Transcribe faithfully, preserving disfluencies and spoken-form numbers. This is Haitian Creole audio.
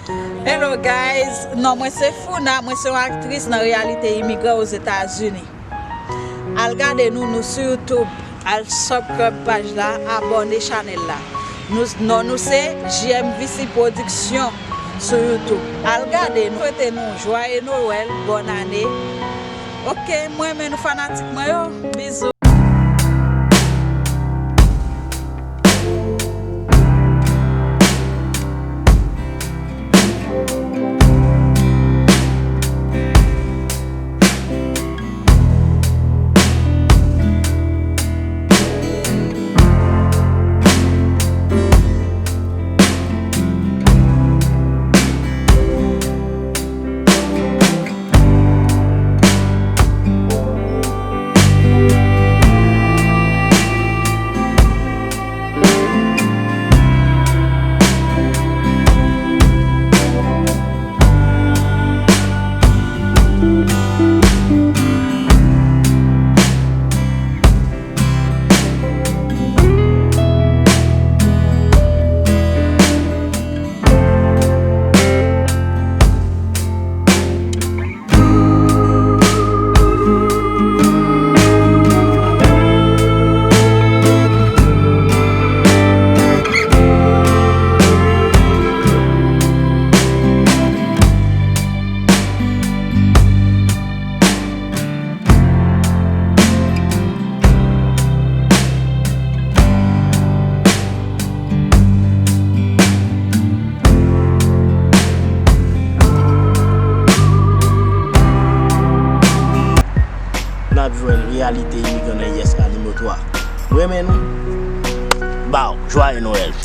Hello guys, non mwen se Founa, mwen se yon aktris nan reyalite imigran Ozetazini. Al gade nou, nou sou YouTube, al subscribe paj la, abòne chanèl la. Nou, non nou se J M V C Production sou YouTube. Al gade nou, swete nou jwaye Nwèl, bòn ane. Ok, mwen renmen nou fanatik mwen yo, bizou. N ap jwenn reyalite imigran nan I S A nimewo twa. Nou renmen nou. Baww, jwaye Nwèl.